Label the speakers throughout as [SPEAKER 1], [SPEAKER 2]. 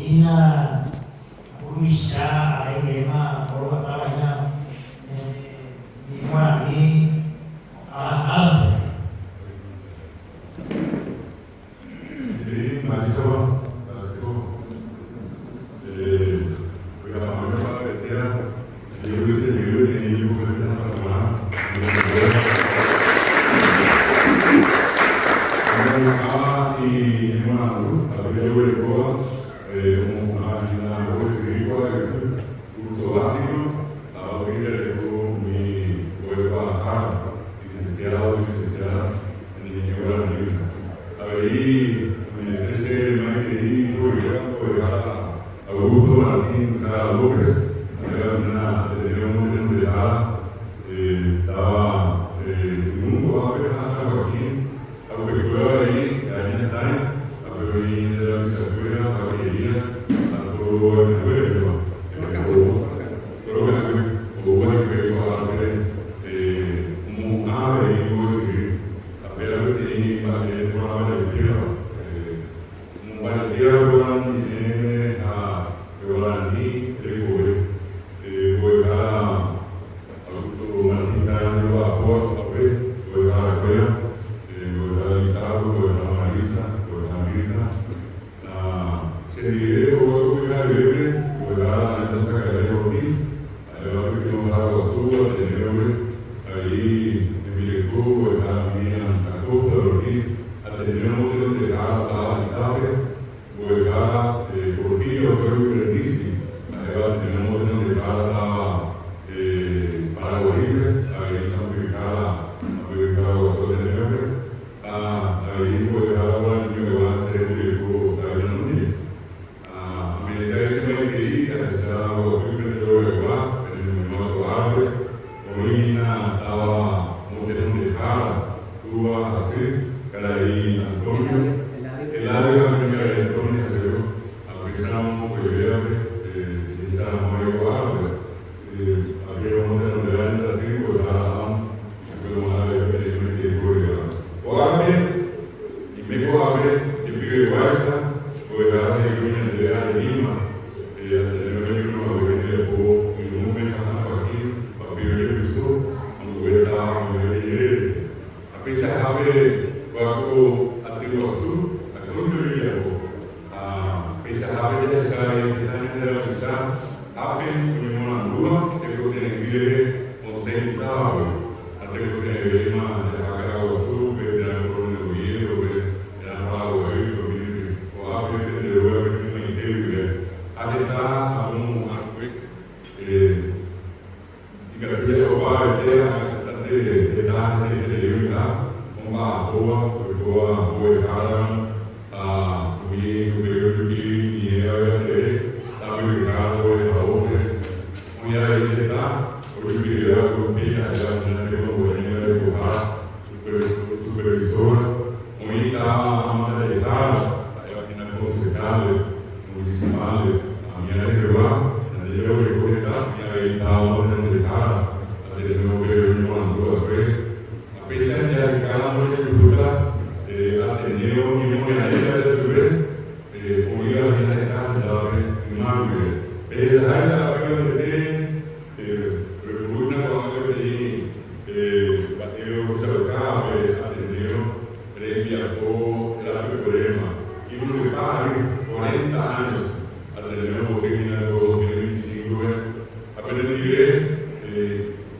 [SPEAKER 1] Hína mburuvicha are guivéma oroguatáva hína ñane guarani ára árape.
[SPEAKER 2] He'i mba'éichapa ko vy'apavẽ paravetéva jevy che jey peteĩ jepopete hatã porã ñembo'ekuéra. Omohu'ãva iñemoarandu ha jeguerekóva omohu'ã hína orecibí ko arayhu curso básico ha ojeguereko umi mbo'ekuaahára, licenciado, licenciada, Ñañe'ẽ guaraníre. Avei ome'ẽse che maitei mboyve mbo'ehára Augusto Martín Jara López, ha'éva hína Ateneo motenondehára táva Yvy ko'ápe ha San Joaquín, ha upekuévo avei Añasãi, ha pe oĩ ñande rapichakuéra ha oje'íva ha toro akãngue rehegua. Toro akãngue oúva hikuái ko árape Omohu'ã avei mbo'esyry ha péva peteĩ mba'e porãvaretéva, omombaretéva pe guarani ñe'ẽme ha pe guarani rekove. Mbo'ehára Augusto Martín Carandro omba'apóva ko'ápe, mbo'eharakuéra, mbo'ehára Lizardo, mbo'ehára Marisa, mbo'ehára Mirta, ha chendive oúva ko pyharevépe, mbo'ehára Nelson Zacarías Ortiz, Ha'éva pytyvõhára guasu Ateneo-pe, avei hembireko mbo'ehára Miriam Acosta de Ortiz, Ateneo motenondehára táva Itápe, mbo'ehára Porfirio Osorio Fernizzi, ha'éva Ateneo motenondehára táva Paraguarípe, avei sãmbyhyhára sãmbyhyhára guasu Ateneo-pe, ha avei mbo'ehára Guarani Ñuegua che rembireko Octavio Núñez. Ame'ẽse che maitei ahecha ogapýpe nde rogaygua, pene moirũva ko árape, oĩ hína táva motenondehára, túva ha sy, karai Antonio, Eladio ha kuñakarai Antonia ha che ru, ha upéicharamo ojerévape, jehecharamo avei ko árape, ape omotenondeha ñande aty mbo'ehára Adán, ichupe g̃uarã avei peteĩ maitei horyvéva. Ko árape, Ime ko'ápe jepiveguáicha mbo'ehára he'ívo ñande areníma Ateneo oñepyrũhague hembiapo irũme ha San Joaquín papiro jepyso ambue táva oĩva ijerére. Ha peichahápe kóa ko aty guasu akóinte ojejapo ha peichahápe jahecha avei heta ñande rapicha ápe oñemoarandúva tekotevẽ'ỹ rehe osẽ itávagui. Ha tekotevẽvéima jaha Caraguazúpe, térã Coronel Oviedo-pe, térã Paraguaýpe, umi ko'ápe pende rógape ymaite guive. Ha heta apomo'ãkue ikatu jajopa avete ha heta hetaiterei oĩha omba'apóva, oikóva mbo'eháraramo ha umi upéi ojupi ñe'ẽva yvateve, sãmbyhyhára mbo'ehaópe. Oĩ avei heta ojupivéva ko rupi ha'éva hína tekombo'e ñangarekoha supervisora, oĩ táva amandajehára ha'éva hína concejales, municipales, ha umi rehegua ñande jaguereko heta oĩ avei táva motenondehára ha terenópe oñemoarandu va'ekue. Ha péicha jahekáramo jajuhúta Ateneo ñemoñare jave chupe. Oĩva hína heta hendápe yma guive. Pehechaháicha ápe katuete roipurúhína ko'ág̃a peteĩ mba'e ohechauka pe Ateneo rembiapo rapykueréma. Irundypa ary, cuarenta años, Ateneo omboty hína ko 2025-pe. Ha penendive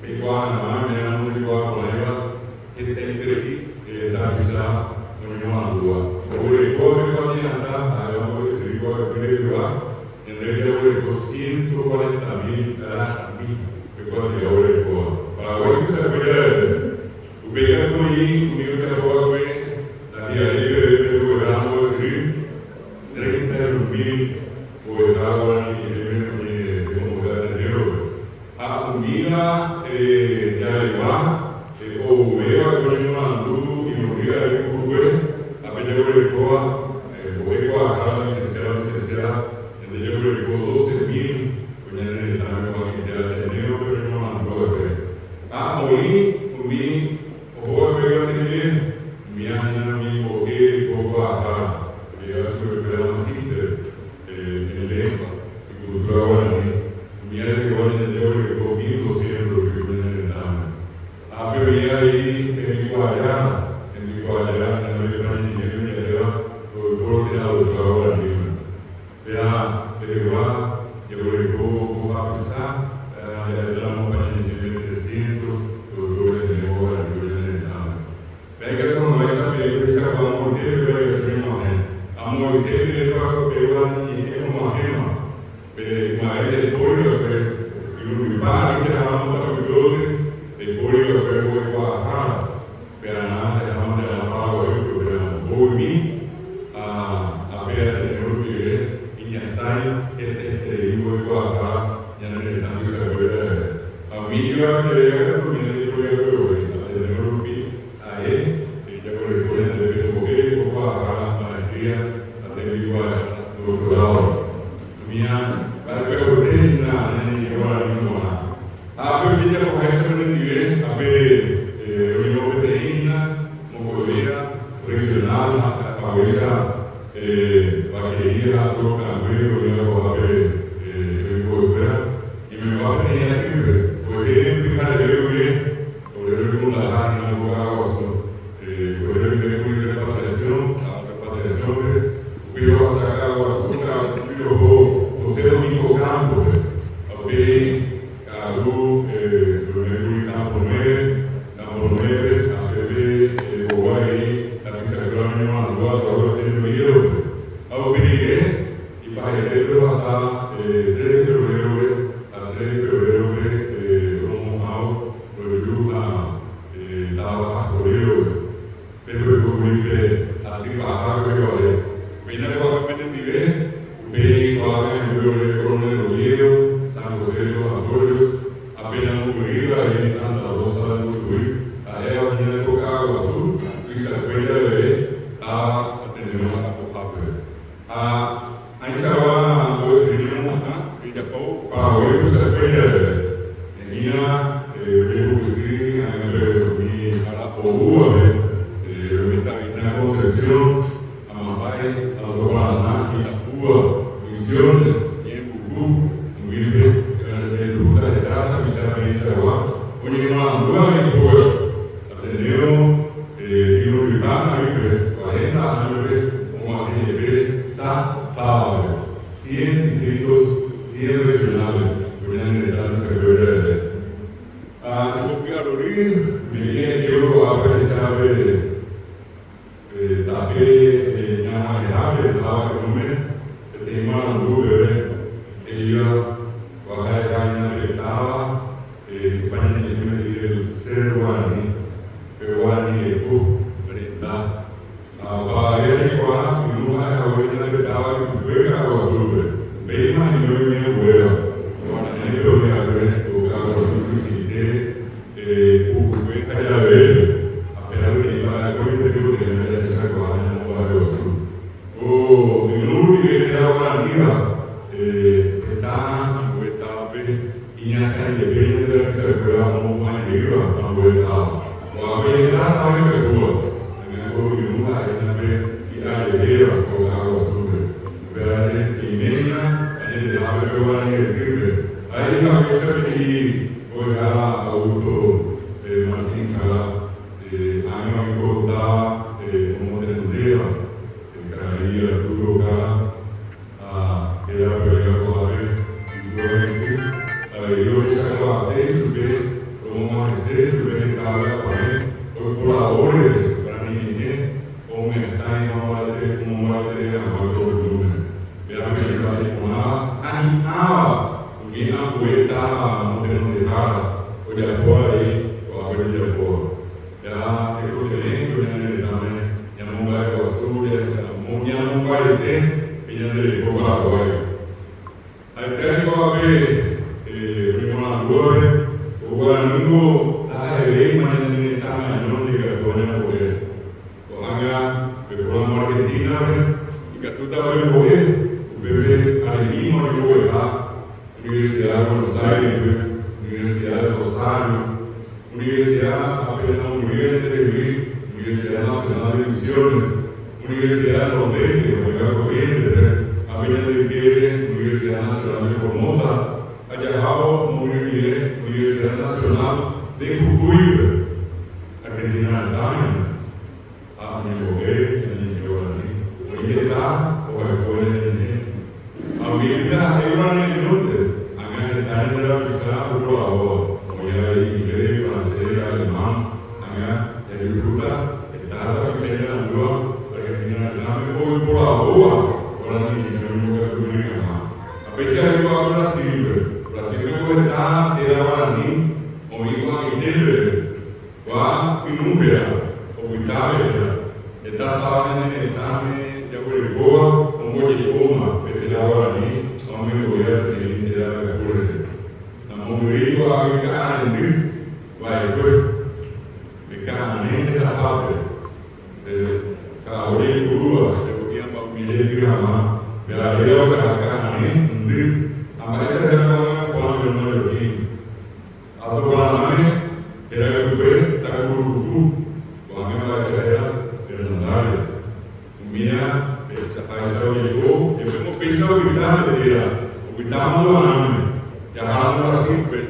[SPEAKER 2] peikuaa hag̃ua oiméramo peikuaa porãiva Hetaiterei tapicha oñemo'ãndúva. Oguerekóva pe kuatia'atã ha'éva ombo'esyry kuave'ỹ rehegua, ñande jaguereko ciento cuarenta mil ra'ãmi pe kuatia oguerekóva. Paraguái tuichakue javeve. Upéi katu oĩ umi ojapova'ekue ndahi'aréi peve pe mbo'ehára ombo'esyry 31 mil mbo'ehára guarani ñe'ẽme oñehekombo'e Ateneo-pe. Ha umíva javegua ouvéva ko ñemoarandu irundy ary pukukue ha pe jaguerekóva mbo'ekuaahára licenciado licenciada ñande jaguereko 12.000 ko ñane retãme ko'ag̃aite Ateneo-pe oñemoarandu va'ekue. Ha oĩ umi oho va'ekue yvate rire, umíva hína umi mbo'e oikuaahára, oje'éva chupekuéra magíster. Ndaipóri va'ekue irundypa ary jaháramo tapykuévoty, ndaipóri va'ekue mbo'ekuaahára, upearã jahámante'arã Paraguaýpe, upéramo mbovymi ha ape Ateneo rupive iñasãi hetaiterei mbo'ekuaahára ñane retã tuichakuéra reheve. Ha umi ivakevéva katu ñande ndaipóri va'ekue voi, Ateneo rupi ae jaguereko ñande pe mbo'ekuaahára maestría ha tembikuaa doctorado. Umía mba'épe oike hína ñañe'ẽ guarani g̃uarã. Ha ápe ojejapoháicha penendive, ápe oñembopeteĩ hína mokõivéva regional ha haguéicha vaquería ha toro kangue oĩva ko'ápe hemimbo'ekuéra ñemegua peteĩ atýpe. Ojehe pyhareve guive ore roikundaha hína ko ka'aguasu. Ore roime kuri repatriación ha repatriación-pe upéi rohasa ka'aguasu ka'aguasúgui roho José Domingo Campos-pe ha upéi ka'aru roime kuri Campo Nueve, Campo Nueve-pe ha pépe ou avei tapichakuéra oñemoarandúva Eduardo Arsenio Oviedo-pe. Ha upe rire ipahaitépe rohasa 3 de febrero-pe ha 3 de febrero-pe romo'ãvo roju ha Táva Acoreo-pe, pépe oikókuri pe aty paha rehegua. Péina ko'ág̃a penendive, upéi ko'ág̃a hemby ore Coronel Oviedo, San José de los Arroyos, ha péina mombyrýva avei Santa Rosa de Muruy, ha'éva hína ko Ka'aguasu tuichakue javeve táva Ateneo mba'apohápe. Ha ãichagua mbo'esyry ñemo'ã ojejapo Paraguái tuichakue javeve. Ne'ĩra ojehupyty ág̃ape umi ára oúvape, oĩta Concepción, Amambay, Alto Paraná, Itapúa, Misiones, Ñeembucú, umípe ojejuhúta heta tapicha peẽichagua oñemoarandúva ipópe. Ateneo irundypa arýpe, cuarenta áñope og̃uahẽ jepe sa távape. Cien distritos, cien regionales, ko ñane retã tuichakuéra rehe. Ha che popy'arory me'ẽ euro ko'ápe ahechápe tape ñaguahẽhápe táva Irũme peteĩ marandu peve he'íva ko'ápe ha'eha hína pe táva España ñe'ẽme he'i del Cerro Guaraní, pe Guarani reko renda. Ha opavave jaikuaa irũ ha'e hague ñande pe táva ypykue Ka'aguasúpe, upéima heñói ñe'ẽnguéra, Guaranípe oĩ'akue ko Ka'aguasu tuichaite pukukue ha javeépe, ha péva peteĩ mba'e akóinte tekotevẽva jahechakuaa ñamomba'eguasu. Ko irũ rupive héra guaraníva heta ambue távape iñasãijepe ñande rapichakuéra omopu'ã jeýva ambue táva. Ko'ápe heta táva ipyahúva, ñane ko irũ ha'e hína pe hi'arevéva ko ka'aguasúpe. Upévare peiméina añetehápe pe guarani retýpe. Ha he'i haguéicha peteĩ mbo'ehára Augusto Martín Jara, ág̃a oĩ ko táva omotenondéva karai Arturo Jara ha hérape oĩva ko'ápe itúva isy, avei ohechakuaase ichupe, romog̃uahẽse ichupe heta vy'apavẽ oiporavo rehe guarani ñe'ẽ omyasãi ha omombareteve hag̃ua ko yvýme. Péva peteĩ mba'e iporãva ha hi'ãva umi ambue táva motenondehára ojapo avei ko'ápe ojejapóva. Ja tekotevẽ ko ñane retãme ñamomba'eguasu jahecharamo ñamombarete pe ñande reko Paraguái. Ahecha niko ápe oñemoaranduvape ko guaraníko ndaha'evéima ñane retãme añónte ikatúva ñambo'e. Ko'ág̃a pepóramo Argentina-pe ikatúta oñembo'e upépe aremíma oñembo'eha Universidad de Buenos Aires-pe, Universidad de Rosario, Universidad apenas Muriente-gui, Universidad Nacional de Misiones, Universidad del Nordeste oĩva Corrientes-pe, ha pe ñande ykére Universidad Nacional de Formosa, ha jahávo mombyrymive Universidad Nacional de Jujuy-pe, Argentina retãme hína. Ha oñembo'e ñañe'ẽ guarani, oĩ heta ohayhúva ñane ñe'ẽ. Ha umi ndaha'éi guarani añónte, ág̃a heta ñande rapicha oiporavóva, oĩ avei inglés, francés, alemán, ág̃a jajuhúta heta tapicha iñarandúva Argentina retãme oiporavóva guarani ñe'ẽ oñembokatupyry hag̃ua. Péicha oikuaa Brasil-pe. Brasil-pe ko heta téra guarani oĩ ko'ag̃aite peve. Kua pyrũpea opytáve héra. Heta táva ñane retãme jaguerekóva ombojekóma pe téra guarani ha omoingovia peteĩ téra pyahu rehe. Namombyrýi ko'águi ka'arendy va'ekue pe ka'arẽ hetahápe. Pe ka'avo jaipurúva japo'i umi jeity hag̃ua pe aréra okaha ka'arẽ ndy ha mba'éicha héra ko'ág̃a Juan León Mallorquín. Alto Paranáme héra ypykue Takurukuku, ko'ág̃a mba'éicha héra Hernandarias. Umía he'ichaháicha ojeko jepémo péicha opyta pe téra, opyta mandu'arãme, jaháramo Brasil-pe.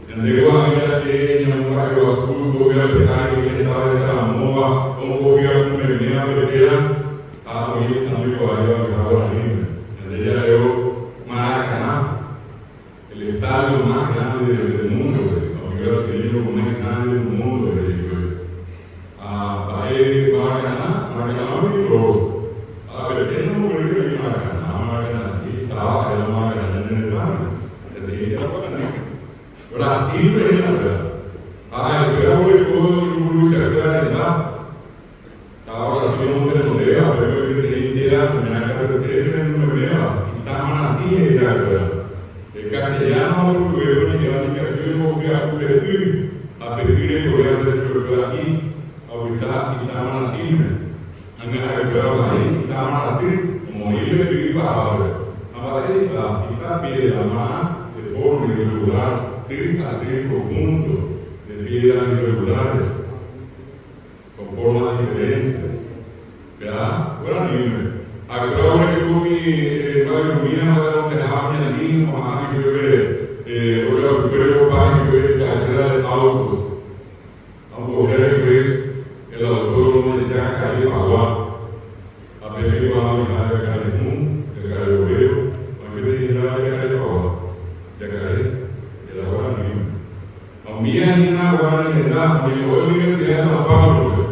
[SPEAKER 2] Ñande ko'ág̃a che ñamomba'eguasu mbovy'apeháre oĩ heta ohecharamóva ombohyapumeméva pe téra ha oĩ heta ndoikuaáiva oĩha guaraníme. Ñande ja'évo Maracaná, el estadio más grande del mundo, oĩ brasileño más grande del mundo he'íkuri. Ha mba'e Maracaná? Maracaná oĩ ha peteĩ nomboyke oĩ Maracaná, Maracaná táva héra Maracaná ñane retãme, peteĩ téra guaraní. Brasil-pe hína péva. Ha ha'ekuéra oguereko imburuvichakuéra renda. Táva Brasil omotenondéva, upépe oĩ peteĩ téra oñakãrapetépe henyhẽméva, ita maratĩ he'i ha'ekuéra. Pe castellano ha portugués oñe'ẽva ndikatúi ombohyapu pe y, ha pe y rekove osẽ chupekuéra i, ha opyta ita maratĩme. Ág̃a ha'ekuéra ohai ita maratĩ, omoĩ pe y ipahápe. Ha mba'e ita? Ita piedra marã de forma irregular, ty ha ty conjunto de piedras irregulares con formas diferentes. Péa guaraníme. Ha'ekuéra oguereko umi mba'yrumíva oseháva ñani oha'ã hikuépe ogapykuére opa hikuépe carrera de autos. Ha ombohéra hikuái el autódromo de Jacarepaguá. Ha pe peikuaa oĩha Jacarehũ, Jacare Obrero, oĩ peteĩ héra Jacarepaguá, Jacare, héra guaraníme. Ha umíva hína guarani renda, oñembo'e Universidad de San Pablo-pe,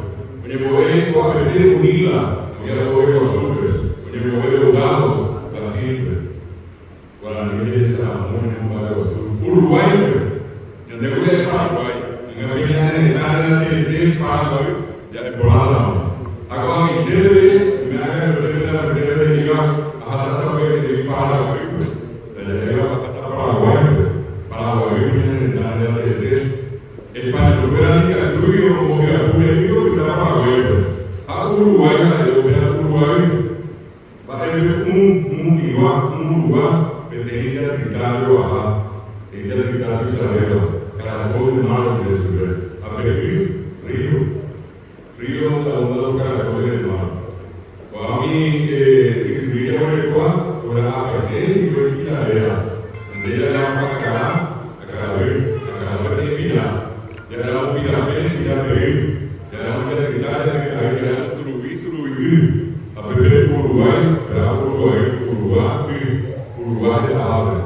[SPEAKER 2] oñembo'e OAPT Unila, oĩva Torre Guasúpe, oñembo'e Dourados, Brasil-pe. Guarani ojehecharamo ñemomba'eguasu Uruguáipe, ñande kuri ja'e Paraguái, ñande kuri ñane retã relativete Paraguay ja'e porãtama. Ha ko'ag̃aite peve, oime ág̃a katu ñande apytépe he'íva aháta sapy'aitei Paraguaýpe, ndaja'éiva aháta Paraguáipe, Paraguaýpe ñane retã relativete. Español-kuéra ndikatúi ombohyapu he'i opyta Paraguáipe, ha Uruguái ha'e upéva Uruguay. Mba'épe ũ igua ũ rugua peteĩ jatyta jo'aha, peteĩ jatyta tuichavéva, caracol de mar oje'e chupe, ha pe y, río, río donde abundan los caracoles del mar. Ko'ã umi ysyry jaguerekóva oguerahapaite hikuái piraréva, ñande ja'éramo akara, akaravy, akara peteĩ pira, ja'éramo pirape, pirape'y, ja'éramo jatyta, jatyta'y, ja'éramo suruvi, suruvi'y. Ha pépe Uruguái, péva Uruguay, Urugua, y, Urugua hetahápe.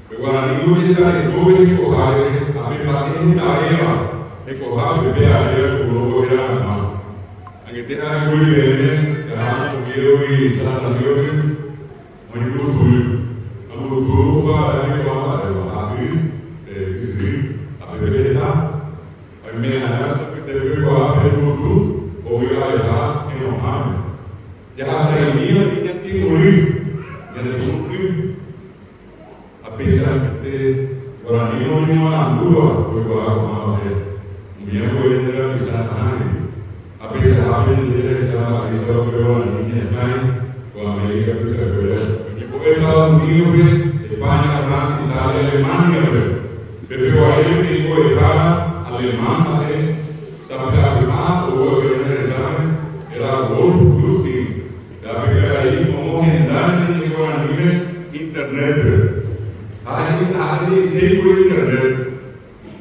[SPEAKER 2] Pe guarani ojesareko pe hekoha rehe ha pe mba'e hetavéva hekohápe pe aréra oipuru ohéra hag̃ua. Añete ha'ékuri peẽme jaha Oviedo-gui San Antonio-pe oñembotuy. Ambotuy opa jaikuaa mba'éva ha y, ysyry, ha pépe heta. Oime'ẽrã sapy'aitépe oikuaa pe yvytu ovy'aveha he'õháme. Jahasaimíva iñatĩguy, ñane chu'ỹ. Ha péicha añete guarani oñemoarandúva oikuaa ko'ã mba'e. Umi ambue ñande rapicha nahániri. Ha peichahápe ñande jahecha mba'éichapa pe guarani ñesãi ko América tuichakuére. Oñembo'e Estados Unidos-pe, España, Francia, Italia, Alemania-pe. Pe peguare peteĩ mbo'ehára alemán ha'e sapy'apy'a ou va'ekue ñane retãme, héra Wolf Lustig, ha pe karai omohenda ñane ñe'ẽ guaraníme internet-pe. Ha he'i ha'e nde'iséikuri internet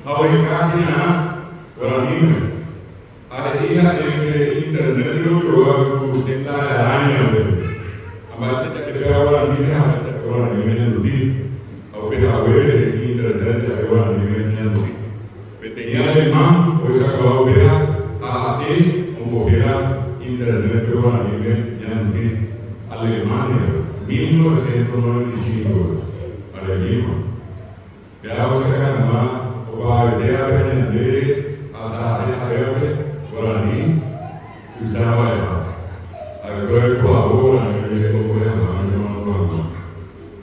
[SPEAKER 2] ha oheka hi'arã guaraníme. Ha he'i ha'e pe internet-pe ojogua ku tenda araña-pe. Ha mba'éicha ja'e péva guaraníme ha mba'éicha ja'e guaraníme ñanduti. Ha upe haguére he'i internet ja'e guaraníme ñanduti. Peteĩ alemán ohechakuaa upéva ha ha'e ombohéra internet-pe guaraníme ñanduti. Alemania-pe, 1974. 1995-pe, are'íma. Péva ohechauka hag̃ua opavavetévape ha ñandéve ha taha'e ha'évape guarani tuicha mba'eha. Ha'ekuéra oipohavo guarani ojehekombo'e hag̃ua oñemoarandu hag̃ua.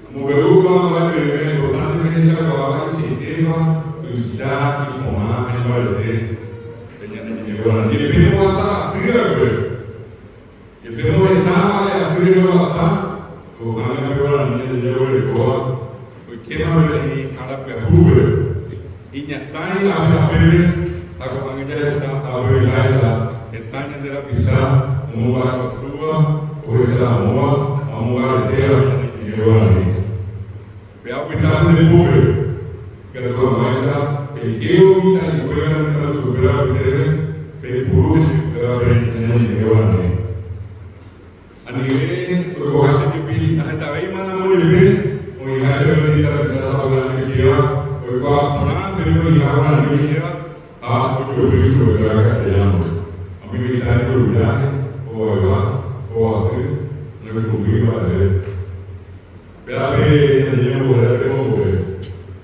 [SPEAKER 2] Amombe'u ko'ã mba'e peẽme importante pehechakuaa mba'eichaitépa tuicha iporã ha imbarete pe ñane ñe'ẽ guarani. Jepe ombohasa asy va'ekue. Jepémo heta mba'e asy rehovasa, ko'ág̃a pe guarani Ñandejára oguerekóva oikéma peteĩ ára pyahúpe, iñasãi ápe ha pépe ha ko'ág̃a jahecha aveiháicha heta ñande rapicha omomba'eguasúva, ohecharamóva ha omombaretéva ñane ñe'ẽ guarani. Pe apyta nde pópe, ikatu hag̃uáicha peikévo mitã'ikuéra mitãrusukuéra apytépe peipuru upéva pe ñañe'ẽ guarani. Anive oikoháicha jepi ndahetavéima ramo jepe oĩháicha peteĩ tapicha sapy'ánte oikéva oikuaa porã pe oĩha guarani oñe'ẽva ha ojopy chupekuéra castellano-pe. Umi mitã ijurujáre, ovayva, ovasy, noikũmbýi mba'eve. Pévape ñande ñambohéra tekombo'e,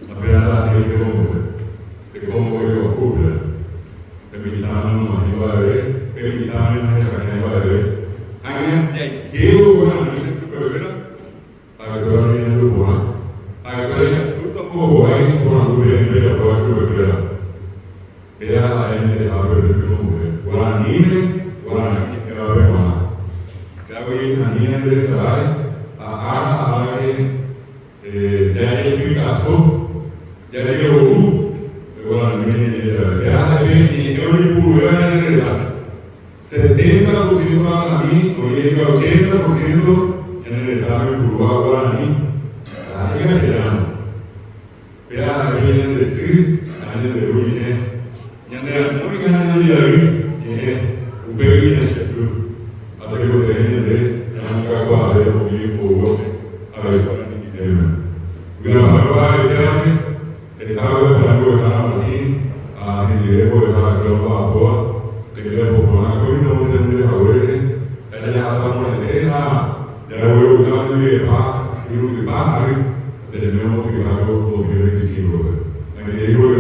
[SPEAKER 2] ha péva ndaha'éi tekombo'e, tekombo'e guahúpe. Pe mitãme noma'ẽi mba'eve, pe mitãme nahesakãi mba'eve, ha jaikévo guarani chupekuéra, ha'ekuéra oñeñandu porã, ha'ekuéra ikatúta ombohovái porandu peẽ pejapóva chupekuéra. Péva ha'e añetehápe pe tekombo'e guaraníme, guarani ñe'ẽvape g̃uarã. Pévagui ani ñanderesarái ha ára ha árake jajepytaso, jajerovu pe guaraníme ñe'ẽ jave. Péva ha'e pe ñe'ẽ ojepuruvéva ñane retã. 70 por ciento guarani, oĩ he'íva 80 por ciento ñane retãme oipurúva guarani, ndaha'éi castellano. Péva ha'e pe ñande sy ha ñande ru ñe'ẽ, ñane ramói ha ñande jary ñe'ẽ, upégui ñañe'ẽpy ha tekotevẽ ñande ñamongakuaave umi oúvape avei guarani ñe'ẽme. Vy'apavẽ ha'etévape heta vy'aporã mbo'ehára Martín ha hendive mbo'ehára kuéra omba'apóva tembiapo porã akóinte omotenonde haguére ha jahasa porãite ha jarogueruka oñondivepa irundypa ary Teñói omokyha ko 2025-pe. Añetehápe.